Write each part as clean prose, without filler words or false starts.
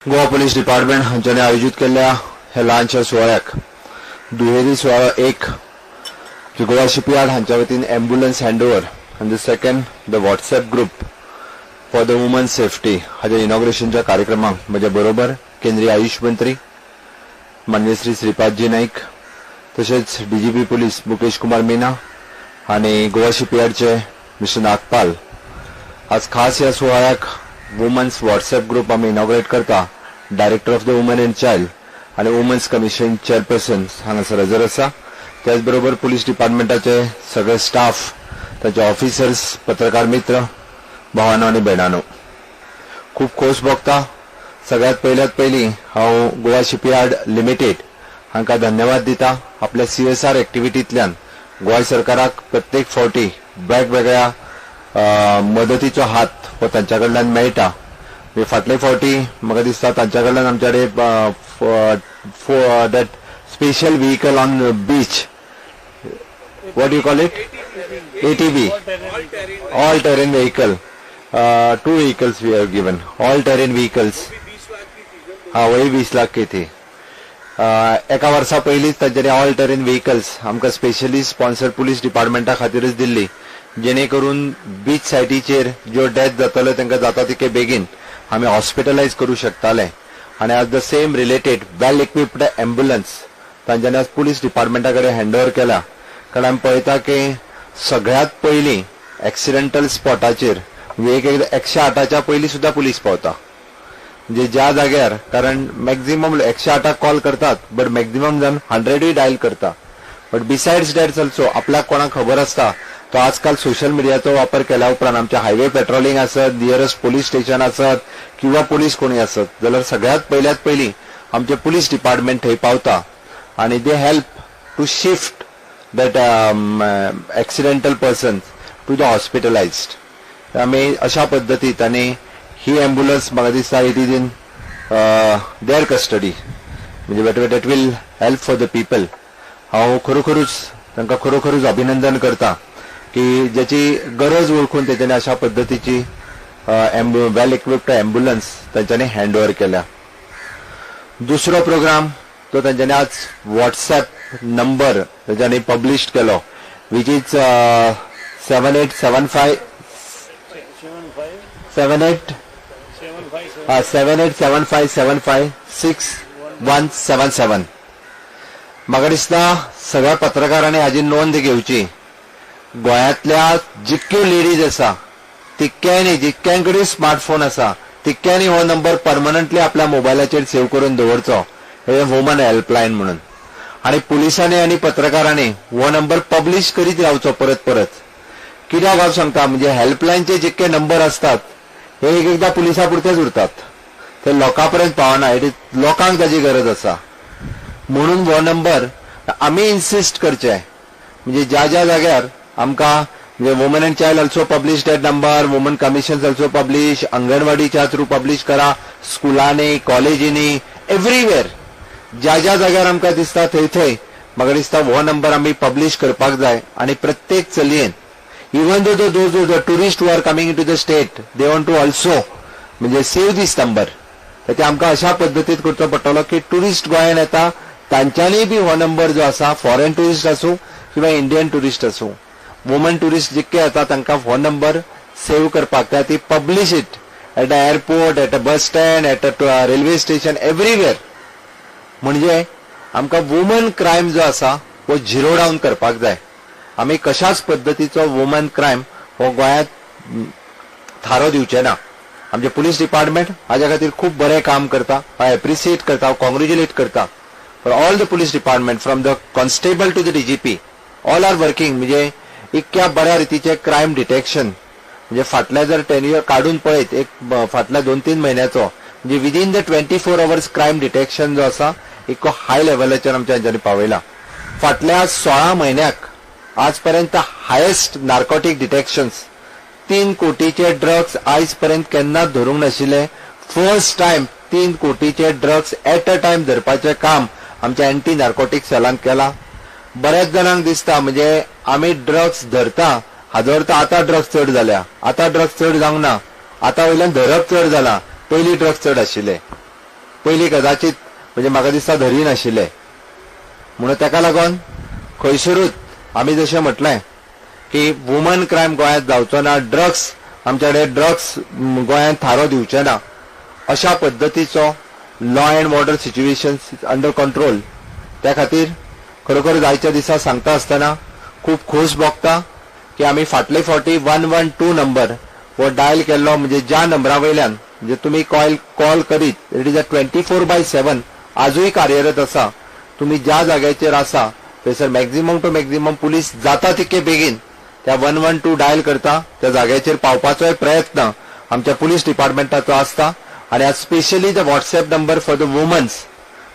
Goa police department हांच्यानी आयोजीत केल्ल्या ह्या ल्हानशा सुवाळ्याक दुहेरी सुवाळो, एक गोवा शिपयार्ड हांच्या वतीन एम्ब्युलन्स हँडओवर आनी the second, the WhatsApp group for the woman safety हाच्या इनॉग्रेशनच्या कार्यक्रमाक म्हज्या बरोबर केंद्रीय आयुष मंत्री माननीय श्री श्रीपादजी नाईक, तशेंच डीजीपी पुलीस मुकेश कुमार मीना आनी गोवा शिपयार्डचे मिस्टर नागपाल. आज खास ह्या सुवाळ्याक वुमन्स व्हॉट्सॅप ग्रुप आमी इनॉग्रेट करता. Director of the woman and child आनी वुमन्स कमिशन चेअरपर्सन हांगासर हजर आसा. त्याच बरोबर पुलीस डिपार्टमेंटाचे सगळे स्टाफ, तांचे ऑफिसर्स, पत्रकार मित्र, भावानो आनी भयणानो, खूब खोस भोगता. सगळ्यात पयल्यात पयलीं हांव गोवा शिपयार्ड लिमिटेड हांकां धन्यवाद दिता. आपल्या सीएसआर एक्टिविटींतल्यान गोंय सरकाराक प्रत्येक फावटी वेगवेगळ्या मदतीचो हात हो तांच्या कडल्यान मेळटा. म्हणजे फाटले फावटी म्हाका दिसता तांच्या कडल्यान आमच्या कडेन that special vehicle on beach, what you call it, ATV, all terrain vehicle, two vehicles we have given, all terrain vehicles. हा, वही 20 लाख की थी. एका वर्सा पयलींच तांच्यांनी ऑल टेरेन व्हेकल्स आमकां स्पेशली स्पॉन्सर पुलीस डिपार्टमेंटा खातीरच दिल्ली, जेणे करून बीच सायटीचेर ज्यो डेथ जाताल्यो तांकां जाता तितके बेगीन आमी हॉस्पिटलायज करूं शकताले. आनी आज the same related well equipped ambulance तांच्यांनी आज पुलीस डिपार्टमेंटा कडेन हँड ओवर केला. कारण आमी पळयता की सगळ्यात पयलीं एक्सिडेंटल स्पॉटाचेर, म्हणजे एक एकदां 108च्या पयलीं सुद्दां पुलीस पावता. म्हणजे ज्या जाग्यार, कारण मॅक्झिमम 108क कॉल करतात, बट मॅक्झिमम जाण 100ूय डायल करता. बट बिसायड्स that also आपल्याक कोणाक खबर आसता, तो आजकाल सोशल मिडियाचो वापर केल्या उपरांत आमचे हायवे पेट्रोलिंग आसत, नियरस्ट पोलीस स्टेशन आसत किंवा पोलीस कोणी आसत जाल्यार सगळ्यात पयल्यात पयलीं आमचे पुलीस डिपार्टमेंट थंय पावता आनी they help to shift that accidental person to the hospitalized. आमी अशा पद्दतीत आनी ही एम्ब्युलन्स म्हाका दिसता it is in their custody, म्हणजे that will help for the people. हांव खरोखरूच तांकां खरोखरूच अभिनंदन करता की ज्याची गरज वळखून तेच्यांनी अशा पद्दतीची वेल इक्विप्ड एम्ब्युलन्स तांच्यांनी हँड ओवर केल्या. दुसरो प्रोग्राम तो तांच्यांनी आज व्हॉट्सॅप नंबर तांच्यांनी पब्लिश केलो, which is 7875 78 7875756177. म्हाका दिसता सगळ्या पत्रकारांनी हाजी नोंद घेवची. गोंयांतल्या जितक्यो लेडीज आसा तितक्यांनी, जितक्यां कडेन स्मार्टफोन आसा तितक्यांनी हो नंबर परमनंटली आपल्या मोबायलाचेर सेव्ह करून दवरचो, हे वुमन हेल्पलायन म्हणून. आनी पुलिसांनी आनी पत्रकारांनी हो नंबर पब्लिश करीत रावचो परत परत. कित्याक हांव सांगता, म्हणजे हेल्पलायनचे जितके नंबर आसतात हे एक एकदां पुलिसां पुरतेच उरतात, ते लोकां पर्यंत पावना. It is लोकांक ताजी गरज आसा म्हणून हो नंबर आमी इन्सिस्ट करचे. म्हणजे ज्या ज्या जाग्यार आमकां, म्हणजे woman and child also publish that number, woman commission also publish, अंगणवाडीच्या through publish करा, स्कुलांनी, कॉलेजींनी, एवरीवेर ज्या ज्या जाग्यार आमकां दिसता थंय थंय म्हाका दिसता हो नंबर आमी पब्लिश करपाक जाय. आनी प्रत्येक चलयेन, even though those the tourist who are coming to the state, they want to also म्हणजे सेव्ह दीस नंबर. ते आमकां अशा पद्दतीत करचो पडटलो की टुरिस्ट गोंयान येता तांच्यांनी बी हो नंबर जो आसा, फॉरेन टुरिस्ट आसूं किंवा इंडियन टुरिस्ट आसूं, वुमन टुरिस्ट जितके येता तांकां हो नंबर सेव्ह करपाक त्या ती publish it at a airport, at a bus stand, at a railway station, everywhere. म्हणजे आमकां वुमन क्रायम जो आसा हो झिरो डावन करपाक जाय. आमी कशाच पद्दतीचो वुमन क्रायम हो गोंयांत थारो दिवचे ना. आमचे पुलीस डिपार्टमेंट हाज्या खातीर खूब बरें काम करता. हांव एप्रिसिएट करता, हांव कॉंग्रेच्युलेट करता for all the police department, from the constable to the DGP, all are working. म्हणजे इतक्या बऱ्या रितीचे क्रायम डिटेक्शन, म्हणजे फाटल्या जर 10 इयर काडून पळयत, एक फाटल्या 2-3 म्हयन्याचो, म्हणजे within the 24 hours crime detection जो आसा इतको हाय लेवलाचेर आमच्या हेंच्यांनी पावयला. फाटल्या 16 म्हयन्याक आज पर्यंत हायेस्ट नार्कोटीक डिटेक्शन्स, 3 कोटीचे ड्रग्स आयज पर्यंत केन्नाच धरूंक नाशिल्ले. फर्स्ट टायम 3 कोटीचे ड्रग्स एट अ टायम धरपाचें काम आमच्या अँटी नार्कोटीक सेलान केला. बऱ्याच जाणांक दिसता म्हणजे आमी ड्रग्स धरता हाजो अर्थ आतां ड्रग्स चड जाल्या. आतां ड्रग्स चड जावंक ना, आतां वयल्यान धरप चड जाला. पयलीं ड्रग्स चड आशिल्ले. पयलीं कदाचित म्हणजे म्हाका दिसता धरी नाशिल्ले. म्हणून ताका लागून खंयसरूच आमी जशें म्हटलें की वुमन क्रायम गोंयांत जावचो ना, ड्रग्स आमच्या कडेन ड्रग्स गोंयांत थारो दिवचे ना, अशा पद्दतीचो law and order situation under control. त्या खातीर खरोखर आयच्या दिसा सांगता आसतना खूब खोस भोगता की आमी फाटले फावटी 112 नंबर हो डायल केल्लो, म्हणजे ज्या नंबरा वयल्यान म्हणजे तुमी कॉल करीत it is a 24/7 आजूय कार्यरत आसा. तुमी ज्या जाग्याचेर आसा थंयसर मॅक्झिमम टू मॅक्झिमम पुलीस जाता तितके बेगीन त्या 112 डायल करता, त्या जाग्याचेर पावपाचोय प्रयत्न आमच्या पुलीस डिपार्टमेंटाचो आसता. आनी आज specially the WhatsApp number for the womens,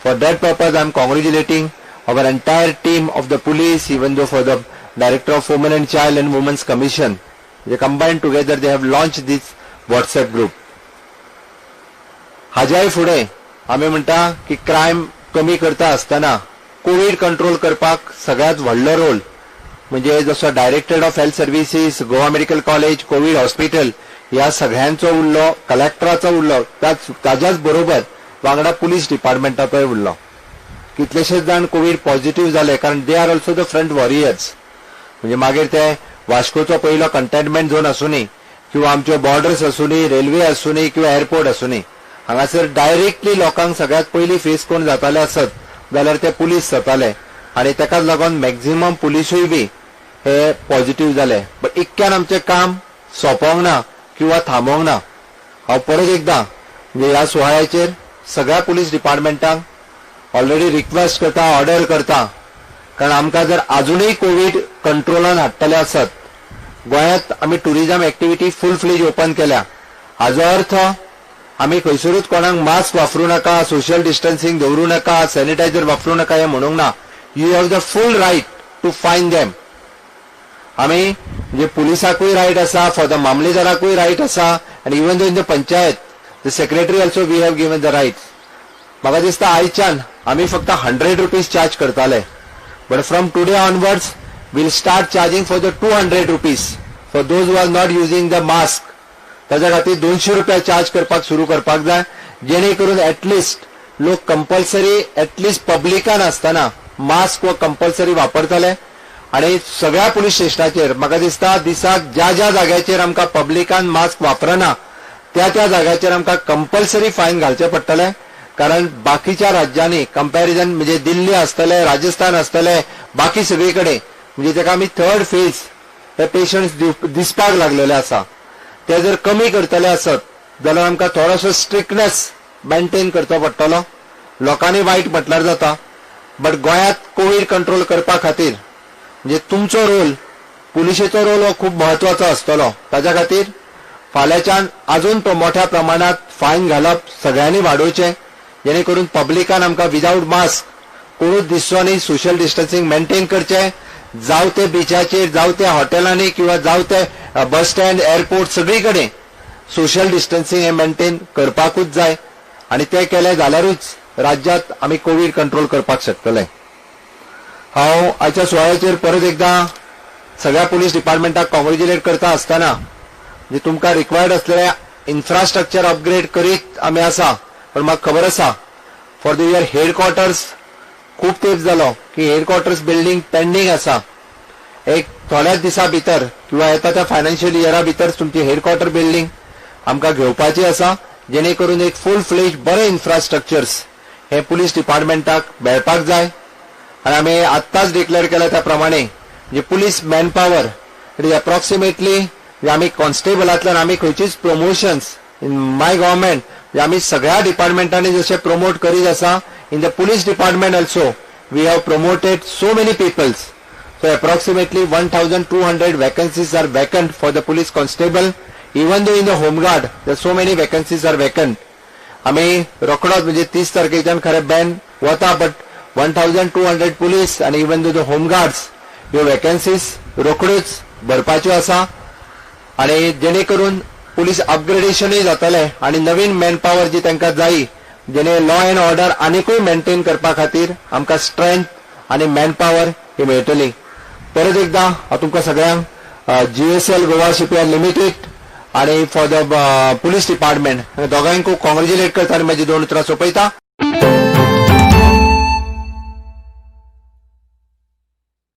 for that purpose I am congratulating our entire team of the police, even though for the director of women and child and women's commission, they combined together they have launched this WhatsApp group. हाज्याय फुडें आमी म्हणटा की crime कमी करता आसतना Covid control करपाक सगळ्यांत व्हडलो रोल म्हणजे जसो directorate of health services, Goa medical college, covid hospital ह्या सगळ्यांचो उरलो, कलेक्टराचो उरलो, ताज्याच बरोबर वांगडा पुलीस डिपार्टमेंटाचोय उरलो. कितलेशेच जाण कोवीड पॉझिटिव्ह जाले कारण they are also the front warriors. म्हणजे मागीर ते वास्कोचो पयलो कंटेनमेंट झोन आसूनी किंवा आमच्यो बॉर्डर्स आसूनी, रेल्वे आसूनी किंवा एअरपोर्ट आसूनी, हांगासर डायरेक्टली लोकांक सगळ्यात पयली फेस कोण जाताले आसत जाल्यार ते पुलीस जाताले आनी ताकाच लागून मॅक्झिमम पुलिसूय बी हे पॉझिटिव्ह जाले. बट इतक्यान आमचें काम सोंपोंक ना किंवा थांबोंक ना. हांव परत एकदां म्हणजे ह्या सुवाळ्याचेर सगळ्या पुलीस डिपार्टमेंटांक ऑलरेडी रिक्वेस्ट करता, ऑर्डर करता, कारण आमकां जर आजुनूय कोवीड कंट्रोलान हाडटले आसत, गोंयांत आमी tourism activity full fledge open केल्या, हाजो अर्थ आमी खंयसरूच कोणाक मास्क वापरूं नाका, सोशल डिस्टन्सिंग दवरूं नाका, सॅनिटायझर वापरूं नाका हें म्हणूंक ना. You have the full right to fine them. आमी म्हणजे पुलिसाकूय रायट आसा, फॉर the मामलेदाराकूय रायट आसा, आनी even though in the panchayat the secretary also we have given the right. म्हाका दिसता आयच्यान आमी फक्त 100 रुपीज चार्ज करताले, but from today onwards we'll start charging for the 200 rupees for those who are not using the mask. ताज्या खातीर 200 रुपया charge करपाक सुरू करपाक जाय, जेणे करून एटलिस्ट लोक कंपल्सरी एटलिस्ट पब्लिकान आसतना मास्क हो कंपल्सरी वापरतले. आनी सगळ्या पुलीस स्टेशनाचेर म्हाका दिसता दिसाक ज्या ज्या जाग्याचेर आमकां पब्लिकान मास्क वापरना त्या त्या जाग्याचेर आमकां कंपल्सरी फायन घालचें पडटलें. कारण बाकीच्या राज्यांनी कंपॅरिजन म्हणजे दिल्ली आसतले, राजस्थान आसतले, बाकी सगळे कडेन म्हणजे ताका आमी थर्ड फेज हे पेशंट्स दिसपाक लागलेले आसा. ते जर कमी करतले आसत जाल्यार आमकां थोडोसो स्ट्रिक्टनेस मेंटेन करचो पडटलो. लोकांनी वायट म्हटल्यार जाता, बट गोंयांत कोवीड कंट्रोल करपा खातीर म्हणजे तुमचो रोल, पुलिशेचो रोल हो खूब म्हत्वाचो आसतलो. ताज्या खातीर फाल्यांच्यान अजून मोठ्या प्रमाणात फायन घालप सगळ्यांनी वाडोवचें, जेणे करून पब्लिकान आमकां विदावट मास्क कोणूच दिसचो न्ही, सोशल डिस्टन्सिंग मेंटेन करचें, जावं ते बिचाचेर, जावं ते हॉटेलांनी किंवा जावं ते बस स्टँड, एअरपोर्ट, सगळी कडेन सोशल डिस्टन्सिंग हें मेंटेन करपाकूच जाय आनी तें केलें जाल्यारूच राज्यांत आमी कोवीड कंट्रोल करपाक शकतले. हांव आयच्या सुवाळ्याचेर परत एकदां सगळ्या पुलीस डिपार्टमेंटाक कॉंग्रेच्युलेट करता आसतना म्हणजे तुमकां रिक्वायर्ड असलेलें इन्फ्रास्ट्रक्चर अपग्रेड करीत आमी आसा, पण म्हाका खबर आसा फॉर the year headquarters खूब तेंप जालो की हेडक्वॉर्टर्स बिल्डींग पेंडींग आसा. एक थोड्याच दिसां भितर किंवा येता त्या फायनान्शियल इयरा भितर तुमची हेडक्वॉर्टर बिल्डींग आमकां घेवपाची आसा, जेणे करून एक फूल फ्लेज बरें इन्फ्रास्ट्रक्चर्स हे पुलीस डिपार्टमेंटाक मेळपाक जाय. आनी आमी आत्ताच डिक्लेअर केल्या त्या प्रमाणे म्हणजे police manpower it is approximately म्हणजे आमी कॉन्स्टेबलांतल्यान आमी खंयचीच प्रमोशन्स इन my government म्हणजे आमी सगळ्या डिपार्टमेंटांनी जशें प्रमोट करीत आसा, in the police department also we have promoted so many peoples. So approximately 1200 vacancies are vacant for the police constable. Even though in the home guard there so many vacancies are vacant. आमी रोखडोच म्हणजे 30 तारखेच्यान खरें Ben वता, but 1200 police आनी even though the home guards ह्यो vacancies रोखड्योच भरपाच्यो आसा आनी जेणे करून पुलीस अपग्रेडेशनूय जातलें आनी नवीन मॅनपावर जी तांकां जायी जेणे लॉ एन्ड ऑर्डर आनिकूय मेंटेन करपा खातीर आमकां स्ट्रेंथ आनी मॅनपावर ही मेळटली. परत एकदां हांव तुमकां सगळ्यांक GSL Goa shipyard limited आणि फॉर the police department, दोगांकूय कॉंग्रॅच्युलेट करता आनी म्हाजी दोन उतरां सोंपयता.